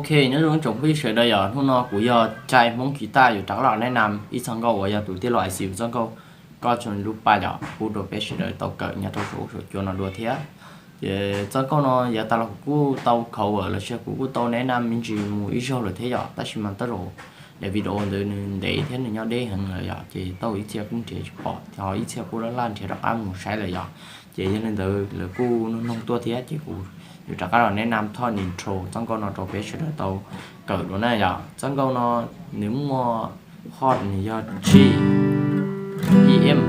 Ok, nyob zoo tsoom phooj ywg sawv daws yom, hnub no kuv yog Cai Hmoob Kis Taj yuav rov qab los nej nam ib txoj nkauj uas yog tus tij laug Ice Siv txoj nkauj Koj Tsuas Lub Paj yom, pub rau peb sawv daws tau kawm nyob rau saum saum cua no dua thiab. Ces txoj nkauj no yav tas los kuv kuj tau cover los sis kuv kuj tau nej nam me ntsis mus ib zaug lawm thiab yom, tab sis mas tej zaum daim video ntawd nws ntev thiab nws nyob deb heev lawm yom, ces tau ib txhia kuj nrhiav tsis pom, ho ib txhia kuj laj laj nrhiav rov qab mus saib lawm yom. Ces yog li ntawd lawv kuj nug noog tuaj thiab ces kuv yuav rov qab los nej nam thoj intro txoj nkauj no rau peb sawv daws tau kawm dua na yom. Txoj nkauj no nws muaj chord nws yog G, E, M,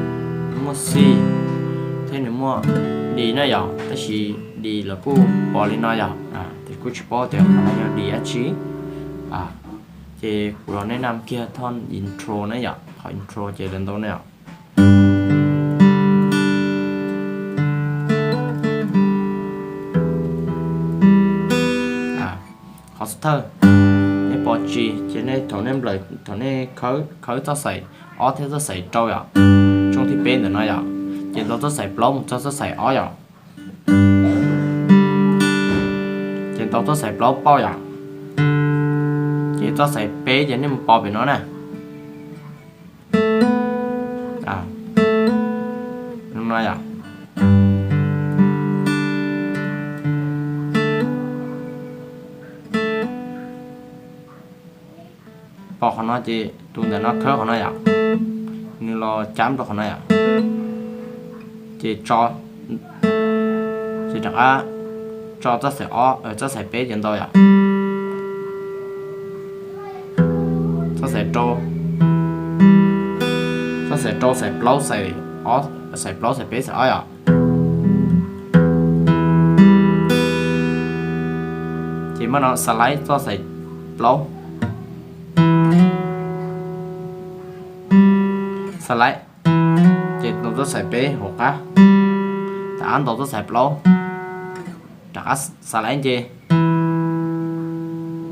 muaj C, thiab nws muaj D na yom, tab sis D los kuj pom li no yom, kuj tsis paub tias qhov no yog D dab tsi. Ces kuv los nej nam kiag thoj intro na yom, qhov intro ces lawv ntau na yom. Qhov xub thawj, nej pom tsis, ces nej thaum nej nplawm, thaum nej khawb txoj xaim ob thiab txoj xaim rau yom, tshooj thib peb ntawm no yom, ces ntaus txoj xaim plaub mus txog txoj xaim ob yom, ces ntaus txoj xaim plaub pauj yom, ces txoj xaim peb ces nej mus pos pem no na. Pom qhov no ces tus ntawm no khawb qhov no yom, nws los cab rau qhov no yom, ces tso, ces rov qab tso txoj xaim ob, txoj xaim peb ces ntau yom, txoj xaim rau, txoj xaim rau xaim plaub xaim ob, xaim plaub xaim peb xaim ob yom. Ces muab no slide txoj xaim plaub, slide, ces ntaus txoj xaim peb hauv qab, rov qab ntaus txoj xaim plaub, rov qab slide nce,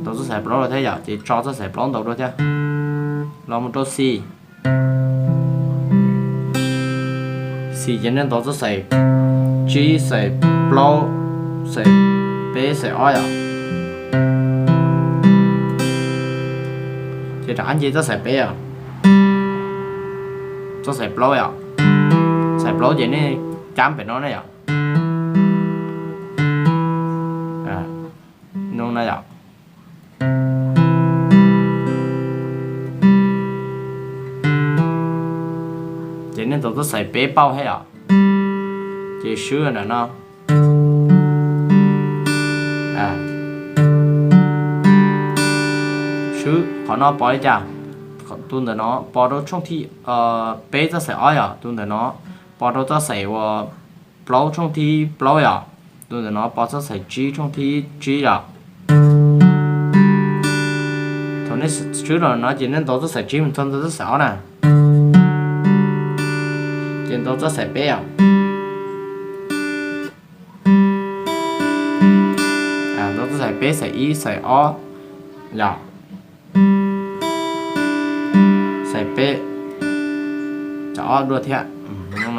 ntaus txoj xaim plaub rau thiab yom, ces tso txoj xaim plaub ntau rau thiab, los mus rau xis, xis ces nej ntaus txoj xaim tsib xaim plaub xaim peb xaim ob yom, ces rov qab nce txoj xaim peb yom, txoj xaim plaub yom, xaim plaub ces nej cab pem no ne yom, no na yom. Ces nej ntaus txoj xaim peb pauj thiab yom, ces swb nram no, swb qhov no pov li cas, tus ntawm no pov rau tshooj thib peb txoj xaim ob yom, tus ntawm no pov rau txoj xaim uas plaub tshooj thib plaub yom, tus ntawm no pov txoj xaim tsib tshooj thib tsib yom. Thaum nej swb los no ces nej ntaus txoj xaim tsib mus txog ntawm txoj xaim ob na, ces ntaus txoj xaim peb yom, ntaus txoj xaim peb xaim ib xaim ob yom, xaim peb, xaim ob dua thiab, no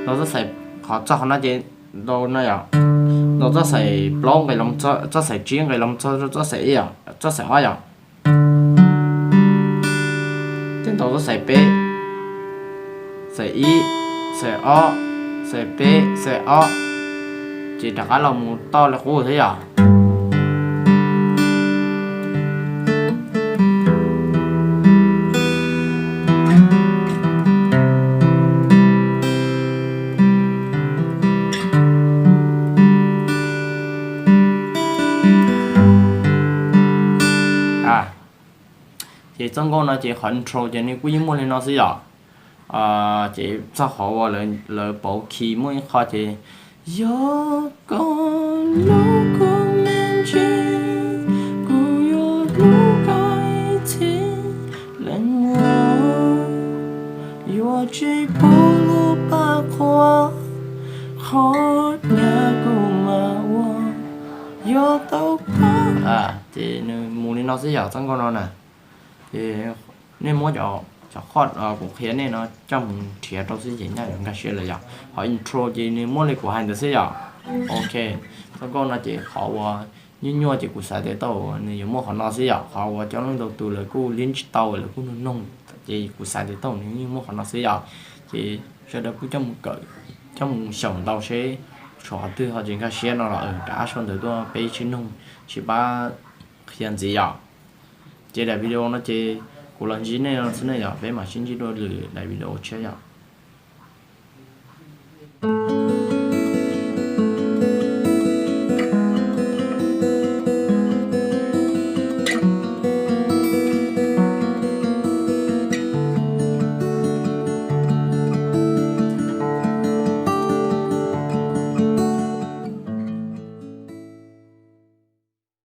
ntaus txoj xaim, qhov txog qhov no ces ntaus no yom, ntaus txoj xaim plaub nqis los, txoj xaim tsib nqis los txog txoj xaim ib yom, txoj xaim ob yom. Ces ntaus txoj xaim peb, xaim ib, xaim ob, xaim peb, xaim ob, ces rov qab los mus toj li qub thiab yom. Ces txoj nkauj no ces qhov intro ces nws kuj yeej muaj li no xwb yom. Ces txog qhov uas lawv pauv key muaj ib qho ces, yog koj hlub kuv me ntsis, kuv yuav hlub koj ib txhis, leej muam, yuav tsis pub lub paj qhua, qhov nyab kuv mam ua, yuav tau koj. Ces nws mus li no xwb yom, txoj nkauj no na. Ces nej muab cov qhov kuv qhia nej no coj mus nrhiav rau xwb ces nyaj yuav nkag siab lawm yom. Ho intro ces nws muaj li kuv hais ntawd xwb yom. Ok, txoj nkauj no ces qhov uas nyuaj nyuaj ces kuv xav tias tau nws yuav muaj qhov no xwb yom. Qhov uas coob leej ntau tus lawv kuj li tsis tau lawv kuj nug noog, ces kuv xav tias tau nws yeej muaj qhov no xwb yom. Ces sawv daws kuj coj mus kawm, coj mus xyaum ntau seb tshuav qhov twg ho tsis nkag siab no los rov qab sau ntawv tuaj peb sib noog sib pab qhia ntxiv yom. Ces daim video no ces kuv los ntsib nej no xwb ne yom, peb mam sib ntsib dua lwm daim video tshiab yom.